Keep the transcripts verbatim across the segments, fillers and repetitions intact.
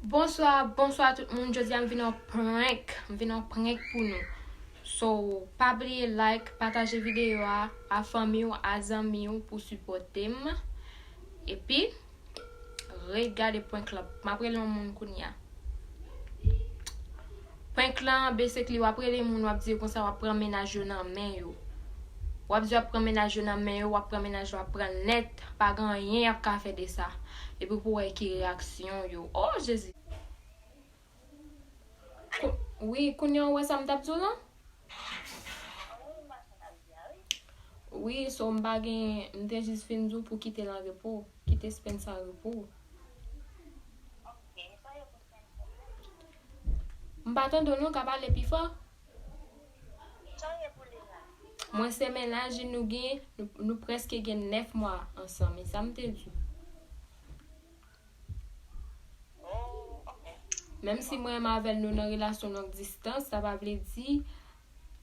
Bonswa, bonswa tout moun. Jodi a m vin yon prank. M vin yon prank pou nou. So, pa bliye like, pataje videyo a, a fanmi w, a zanmi w pou sipòte m. Epi, ret gade prank lan. M ap rele yon moun kounye a. Prank lan, basically, w ap rele moun, w ap di yo konsa w ap pran mennaj yo nan men yo. W ap di w ap pran mennaj yo nan men yo, w ap pran mennaj yo, w ap pran nèt, pa gen anyen y ap ka fè de sa. Epi pou wè ki reyaksyon yo. Oh, Jezi! Kou-, wi, kounye a w wè sa m t ap di w lan? Wi, so m pa gen, m te jis fin di w pou kite l an repo, kite Spencer an repo. M pa tande w non, ka pale pi fò. Mwen se mennaj nou gen, nou, nou prèske gen nèf mwa ansanm, e sa m te di w. Menm si mwen menm avè l nou nan relasyon long distans, sa pa vle di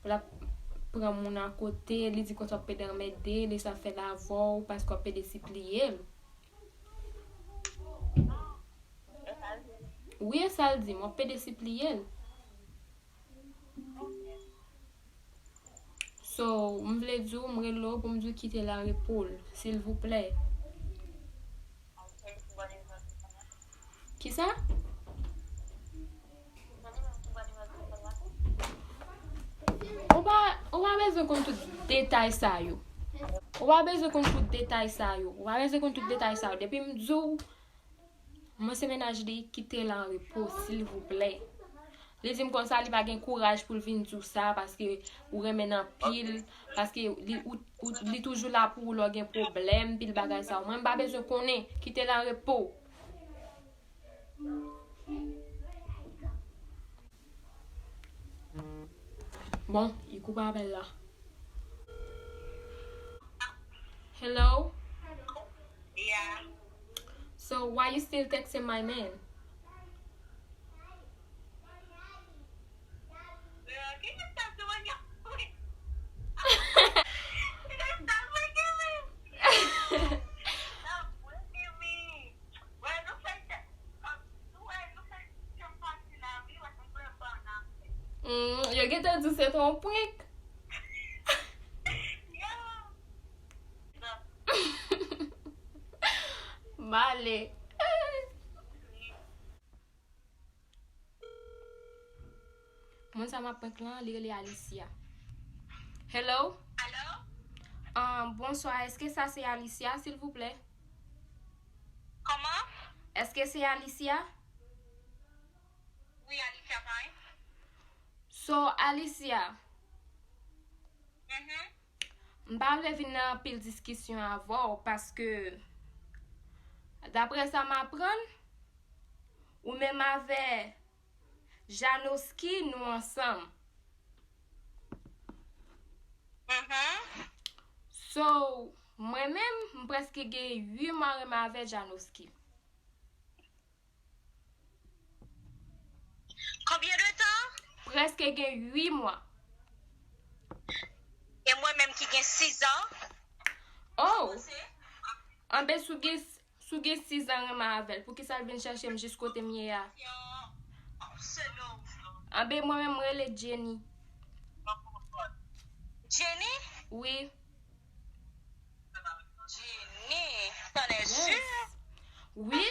l ap pran moun akote, li di konsa w ap pede anmède l, e sa fè l avè w paske w ap pede sipliye l. Wi, e sa l di m, w ap pede sipliye l. So, m vle di w, m rele w pou m di w kite l an repo l, silvouplè. Kisa? Ou pa, ou pa bezwen konn tout detay sa yo. Ou pa bezwen konn tout detay sa yo. Ou pa bezwen konn tout detay sa yo. Depi m di w, mwen se mennaj li, kite l an repo, silvouplè. Li di m konsa, li pa gen kouraj pou l vin di w sa, paske ou renmen l anpil, paske li, ou, ou, li toujou la pou ou lè w gen pwoblèm, pil bagay sa yo. Mwen, m pa bezwen konnen, kite l an repo. Bon, li koupe apèl la. Hello? Yeah. So, why you still texting my man? Girl, can you stop doing your You gotta stop playing with me. Stop playing with me. Why the fact that, um, why the fact that you're fucking on me like a grandpa now? Mm, yo gentan di se te yon prank. Yeah. Bale. Moun sa m ap prank lan, li rele Alicia. Hello? Alo? Ah, bonswa, èske sa se Alicia, silvouplè? Kòman? Èske se Alicia? Wi, Alicia, fine. So, Alicia, mhm, m pa vle vin nan anpil diskisyon avè w, paske, daprè sa m aprann, ou menm avè Janoski, nou ansanm. Mhm. So, mwen menm, m prèske gen uit mwa renmen avè Janoski. Konbyen de tan? Prèske gen uit mwa. E mwen menm ki gen sis an? Oh! Anben, si w gen, si w gen sis an renmen avè l, poukisa l vin chèche m jis kote m ye a? Anben, mwen menm, m rele Jenny. Jenny? Wi. Jenny, t'en es sûr? Wi,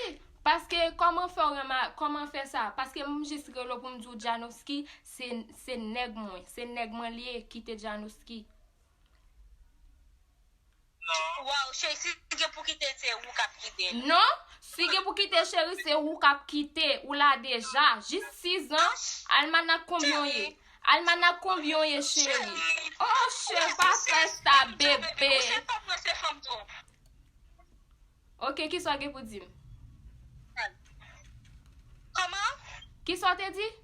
paske kòman fè w renmen, kòman fè sa? Paske m jis rele w pou m di w Janoski, se, se nèg mwen. Se nèg mwen li ye, kite Janoski. Waw, cheri, si gen pou kite, se ou k ap kite. Non, si gen pou kite, cheri, se ou k ap kite. Ou la deja. Jis sis an. Almanak konbyen w ye? Almanak konbyen w ye, cheri? Oh, cheri, pa fè sa, bebe. Ou se fanm mwen, se fanm tou. Ok, kisa w gen pou di m? Kòman? Kisa w te di?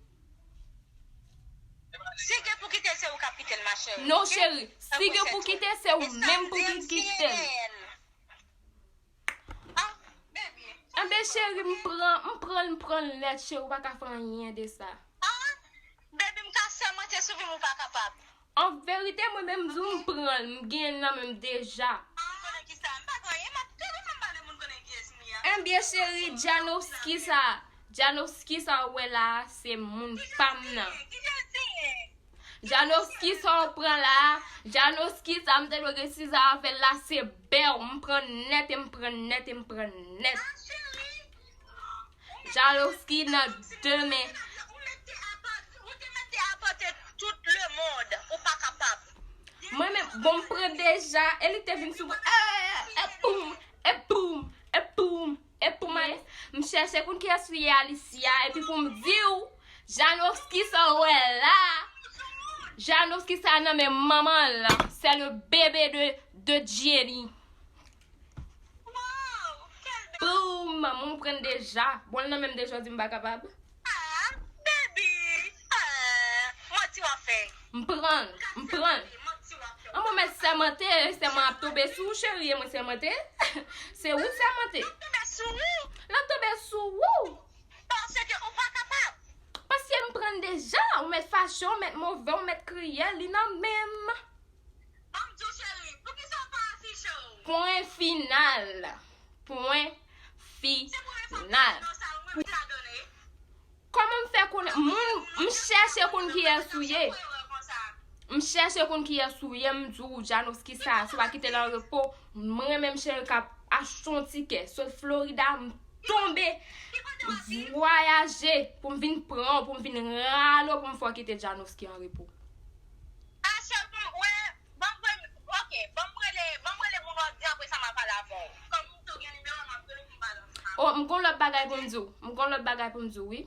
Si gen pou kite, se ou k ap kite l, ma chérie. Non, cheri. Si gen pou kite, se ou menm pou ki kite l. Ah, baby. Anben, cheri, m pran, m pran, m pran l nèt, cheri, ou pa ka fè anyen de sa. Ah, baby, m ka sèmante sou vi m, ou pa kapab. An verite, mwen menm, m di w, m pran l, m genyen l nan men m deja. Moun konnen ki sa? M pa gen anyen, m ap tande moun pale, moun konnen kiyès m ye a. Enbyen, cheri, Janoski sa. Janowski sa w wè la a, se moun pa m nan. Janowski sa w pran la a, Janowski sa m te dwe gen siza avè l la, se bè w. M pran nèt e m pran nèt e m pran nèt. Janowski nan de men. Mwen menm, bon, m pran deja, e li te vin sou mwen. E, e, e, poum, e poum, e poum, e poum, ale. M chèche konn kiyès ou ye, Alicia, epi pou m di w, Janowski sa w wè la. Janowski sa nan men manman l. C'est le bébé de, de Jenny. Poum, mwen pran deja. Bon, l nan men m deja, w di m pa kapab. Ah, baby. Ah, manti w ap fè. M pran, m pran. An mwen mèt sèmante, sèman ap tonbe sou ou, cheri, e mwen sèmante. Se ou k sèmante. L ap tonbe sou ou. L ap tonbe sou ou. Paske ou pa kapab. Paske m pran deja, ou mèt fache, ou mèt move, ou mèt kriye, li nan men m. Ban m di w, cheri, poukisa w pa afiche w? Pwen final. Pwen final. Kòman m fè konnen? Moun, m chèche konn kiyès ou ye. M chèche konn kiyès ou ye, m di w, Janowski sa, si w pa kite l an repo, mwen menm cheri k ap achte yon tikè, sot Florida, m tonbe, vwayaje, pou m vin pran w, pou m vin rale w, pou m fè w kite Janowski an repo. Ah, cheri, pou m, wè, ban m rele, ok, ban m rele, ban m rele moun w ap di, apre sa m a pale avè w. Kòm m tou gen nimewo, m ap rele pou m pale ansanm avè w. Oh, m gon lòt bagay pou m di w. M gon lòt bagay pou m di w, wi.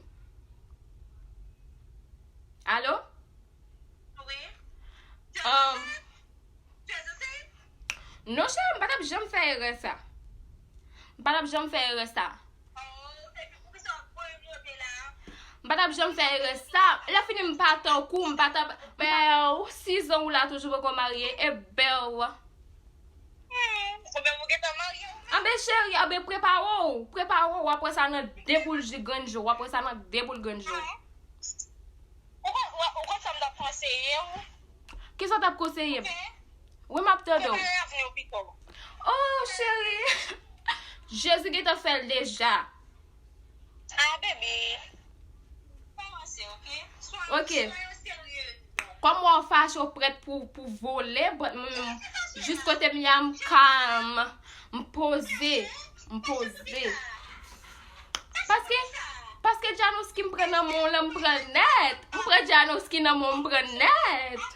Alo? Wi. Um, non, cheri, m pa t ap janm fè erè sa. M pa t ap janm fè erè sa. M pa t ap janm fè erè sa. Lè fini, m pa tankou, m pa t ap, bèw, sizan ou la toujou poko marye, e bèw. Hmm, ou menm ou gentan marye ou menm? Anben, cheri, anben, prepare w, prepare w, w ap wè sa nan de boul ji grenn jou, w ap wè sa nan de boul grenn jou. Ou konn, ou, ou konn sa m t ap konseye w? Kisa w t ap konseye m? Ok. Wi, m ap tande w. Prepare avni w pito. Oh, cheri. Jezi gentan fè l deja. Ah, baby. Kòmanse, ok? Swa, ok. Swa yo serye. Kòm w fache, w prèt pou, pou vole, but mwen menm, jis kote m ye a, m kalm, m poze, m poze. Paske, paske Janowski m pran nan men w lan, m pran nèt. M pran Janowski nan men w, m pran nèt.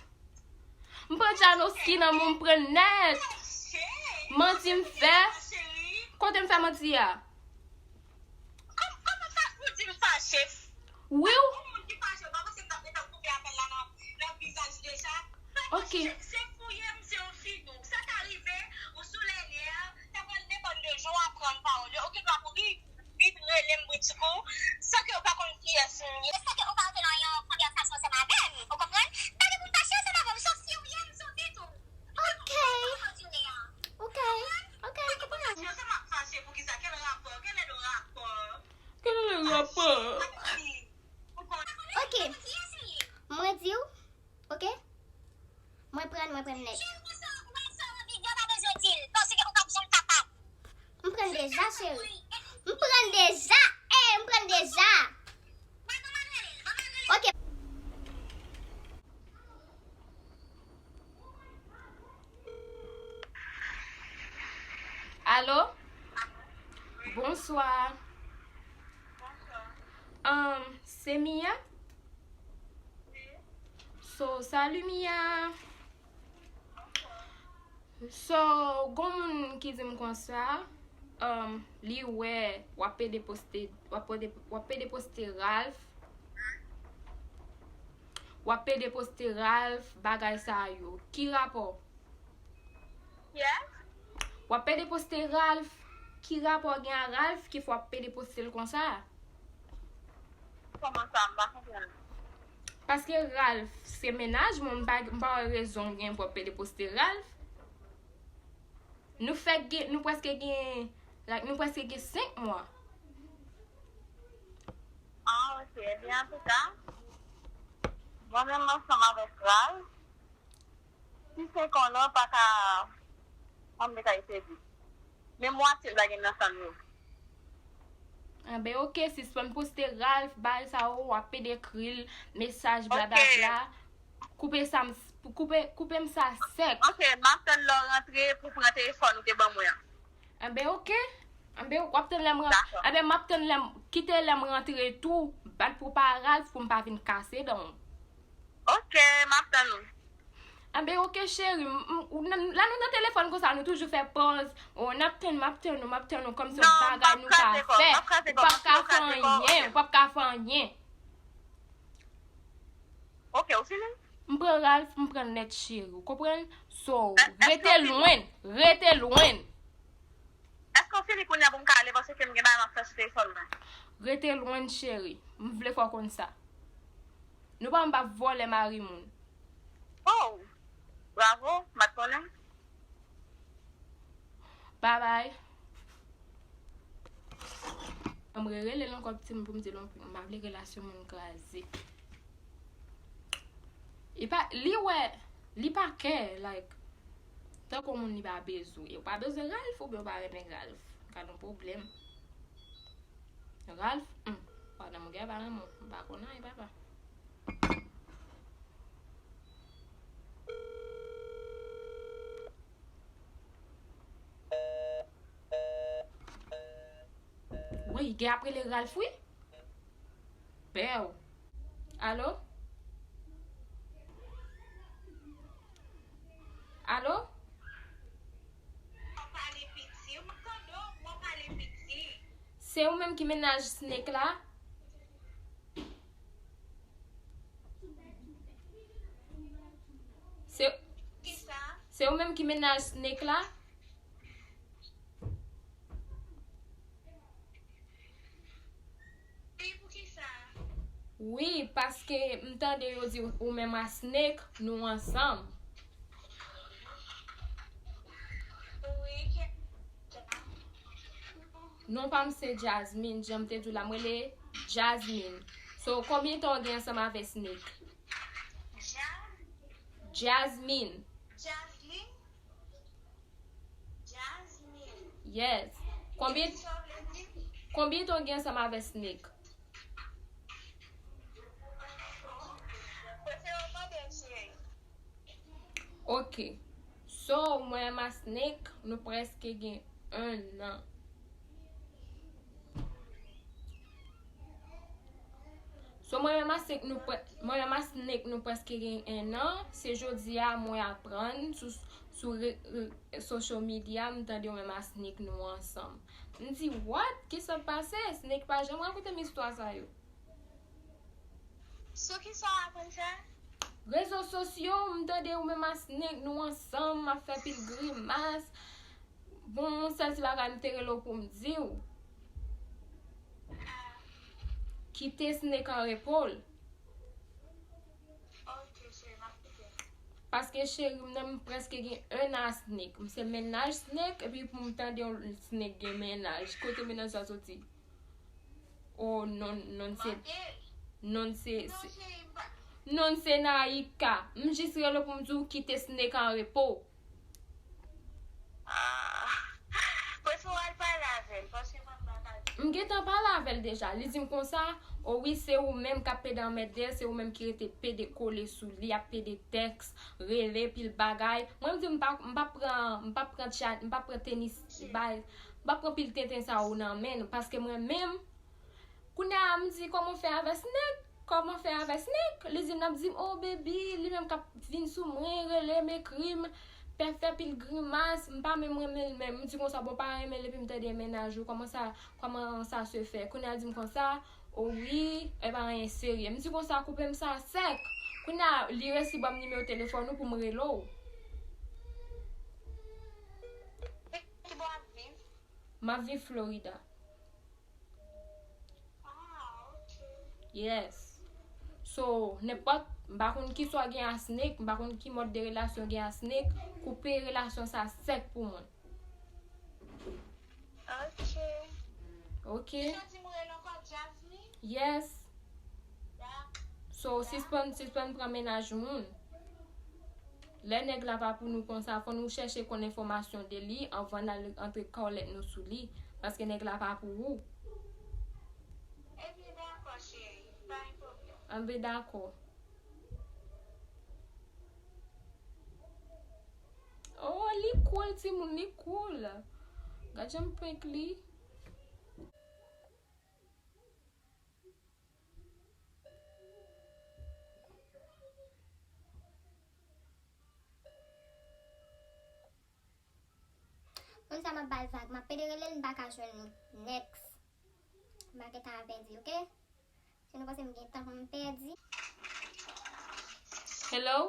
M pran Janowski nan men w, m pran nèt. Manti m fè. Kote m fè manti a? Kòm, kòman sa pou di m fache? Wi w. Yon moun ki fache, ou pa panse m t ap gentan koupe apèl la nan, nan vizaj deja? Ok. Se fouye m, se yon fidou. Sa ka rive, ou sou lè nèv, sa pral depann de jan w aprann pawòl yo. Ou gen dwa pou ri, vin rele m boutik ou, san ke ou pa konn kiyès m ye. Sa ke ou pa antre nan yon konvèsasyon ansanm avè m, ou konprann? Pa gen pou m fache ansanm avè w, m se yon fi ou ye, m se yon fi tou. Ok. Ok. Ok, m konprann. Kèl rapò? Kèl rapò? Ok. Mwen di w, ok? Mwen pran, mwen pran nèt. M pran deja, cheri. M pran deja. Eh, m pran deja. Ok. Alo? Bonswa. Um, se Mia? So, salut Mia. So, gon moun ki di m konsa, um, li wè w ap pede poste, w ap pede, w ap pede poste Ralph. W ap pede poste Ralph, bagay sa yo. Ki rapò? Yes. W ap pede poste Ralph. Ki rapò gen a Ralph ki fè w ap pede poste l konsa? Kòman sa? M pa konprann. Paske Ralph se mennaj mwen, m pa, m pa wè rezon w gen pou w ap pede poste Ralph. Nou fèk gen, nou prèske gen, like, nou prèske gen senk mwa. Ah, ok. Ebyen, antouka, mwen menm ansanm avèk Ralph, si senk an pa ka, an m te ka eseye di. Men mwatye l pa gen nan san nou. Anben, oke, sispann poste Ralph, bagay sa yo, w ap pede ekri l, mesaj, blablabla. Koupe sa m, koupe, koupe m sa sèk. Ok, m ap tann lè w rantre pou pran telefòn ou te ban mwen an. Anben, oke. Anben, w ap tann lè m rantre. Anben, m ap tann lè m, kite lè m rantre tou, bat pou pa Ralph pou m pa vin kase dan w. Ok, m ap tann ou. Anben, oke, cheri. Lè nou nan telefòn konsa, nou toujou fè pòz. O, n ap tann, m ap tann ou, m ap tann ou, kòmsi yon bagay nou ka fè. Ou p ap ka fè anyen, ou p ap ka fè anyen. Ok, ou fini? M pran Ralph, m pran nèt, cheri. Ou konprann? So, rete lwen, rete lwen. Èske w fini kounye a pou m ka ale paske m gen bagay m ap fè sou telefòn mwen? Rete lwen, cheri. M vle fè w konn sa. Nou pa m pa vòlè mari moun. Oh! Bravo, m pa t konnen. Babay. Mwen rele l ankò ti m pou m di l m pa vle relasyon moun kraze. Li pa, li wè, li pa kè, like, tankou moun li pa bezwen. Ou pa bezwen Ralph oubyen ou pa renmen Ralph. Ka nan pwoblèm. Ralph, hmm, pandan mwen gen pa renmen, m pa konn anyen, papa. Wi, gen ap rele Ralph, wi. Bèw. Alo? Alo? Se ou menm ki mennaj Snake la? Se, se ou menm ki mennaj Snake la? Wi, paske m tande yo di ou menm a Snake, nou ansanm. Non pa m se Jasmine, jan m te di w la, m rele Jasmine. So, konbyen tan w gen ansanm avè Snake? Jasmine. Yes. Konbyen, konbyen tan w gen ansanm avè Snake? Ok. So, mwen menm a Snake, nou prèske gen en an. So, mwen menm a Snake, nou, mwen menm a Snake, nou prèske gen en an. Se jodi a mwen aprann sou, sou re, re, social media, m tande mwen menm a Snake, nou ansanm. M di, what? Kisa k pase? Snake pa janm rakonte m istwa sa yo. Sou ki sa w aprann sa? Rezo sosyo, m tande ou menm a Snake, nou ansanm, m ap fè pil grimas. Bon, yon sèl ti bagay m te rele w pou m di w. Kite Snake an repo l. Paske cheri m nan, m prèske gen en an a Snake. M se mennaj Snake, epi pou m tande yon Snake gen mennaj. Kote mennaj sa soti? Oh, non, non, se, non, se, non, se Naika. M jis rele w pou m di w kite Snake an repo. Ah, prefere w al pale avè l, paske mwen m pa ka di. M gentan pale avè l deja. Li di m konsa, o wi, se ou menm k ap pede anmède l, se ou menm ki rete pede kole sou li, ap pede tèks, rele, pil bagay. Mwen m di m pa, m pa pran, m pa pran tchat, m pa pran tenis, bay, m pa pran pil tenten sa yo nan men nou, paske mwen menm, kounye a m di, kòman w fè avè Snake? Kòman fè avè Snake? Li di m, l ap di m, oh baby, li menm k ap vin sou mwen, rele m, ekri m, fè, fè pil grimas, m pa menm renmen l menm. M di konsa, bon, w pa renmen l epi m tande mennaj ou, kòman sa, kòman sa se fè? Kounye a l di m konsa, oh wi, e pa anyen serye. M di konsa, koupe m sa sèk. Kounye a, li resi ban m nimewo telefòn ou pou m rele w. Ki bò w ap viv? M ap viv Florida. Ah, ok. Yes. So, nenpòt, m pa konn ki sa w gen a Snake, m pa konn ki mòd de relasyon w gen a Snake, koupe relasyon sa sèk pou mwen. Ok. Ok. Kisa w di m rele ankò, Jasmine? Yes. So, sispann, sispann pran mennaj moun. Lè nèg la pa pou nou konsa, fò nou chèche konn enfòmasyon de li anvan n al antre kòlèt nou sou li. Paske nèg la pa pou ou. Anben dakò. Oh, li cool, timoun, li cool. Gad jan m prank li. Moun sa m ap ba l vag, m ap pede rele l, m pa ka jwenn li. Next. M pa gentan avèdi, oke? Si nou panse m gen tan pou m pèdi. Hello?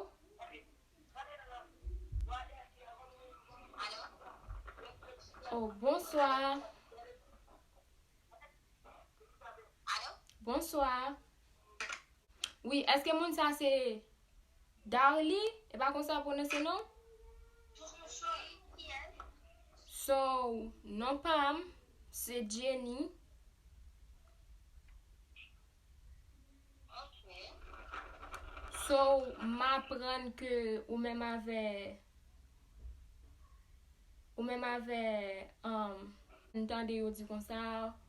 Oh, bonswa. Bonswa. Wi, èske moun sa se Darly? E pa konsa w pwononse non? So, non pa m, se Jenny. So, m aprann ke ou menm avè, ou menm avè, um, m tande yo di konsa,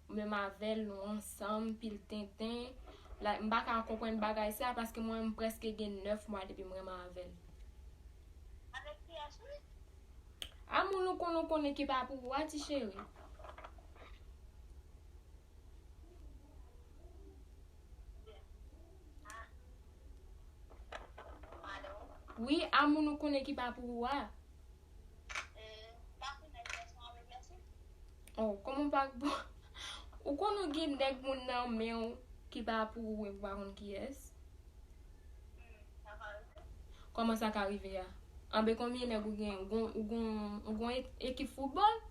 ou menm avè l, nou ansanm, pil tenten. Like, m pa ka konprann bagay sa, paske mwen, m prèske gen nèf mwa depi m renmen avè l. A moun ou konnen, ou konnen ki pa pou ou a, ti cheri. Wi, a moun ou konnen ki pa pou ou a. Oh, kòman pa, ou konnen gen nèg moun nan men w ki pa pou ou e ou pa konn kiyès? Kòman sa ka rive a? Anben konbyen nèg ou gen? Ou gon, ou gon, ou gon e-, ekip foutbòl?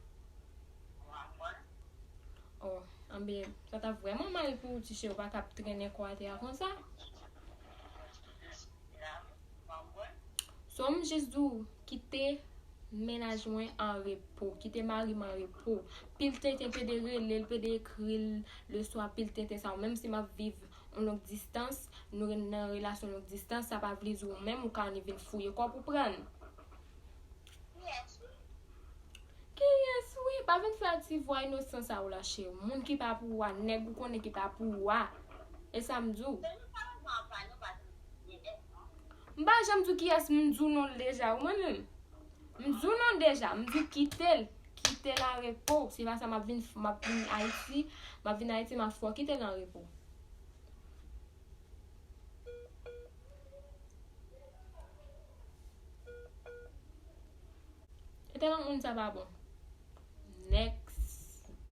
Oh, anben, sa t ap vrèman mal pou ou, ti cheri, ou pa ka ap trennen kò atè a konsa. So, m jis di w, kite mennaj mwen an repo, kite mari m an repo. Pil tenten pede rele l, pede ekri l leswa, pil tenten sa yo. Menm si m ap viv yon long distans, nou ren-, nan relasyon long distans, sa pa vle di ou menm ou ka annik vin fouye kò w pou pran l. Kiyès wi? Pa vin fè ti vwa inosan sa ou la, cheri. Moun ki pa pou ou a, nèg ou konnen ki pa pou ou a. E sa m di w. M pa janm di w kiyès, m di w non l deja, ou mwen menm. M di w non l deja, m di w kite l. Kite l an repo. Se pa sa m ap vin, m ap vin Ayiti, m ap vin Ayiti, m ap fè w kite l an repo. E tèlman moun sa pa bon. Nèk.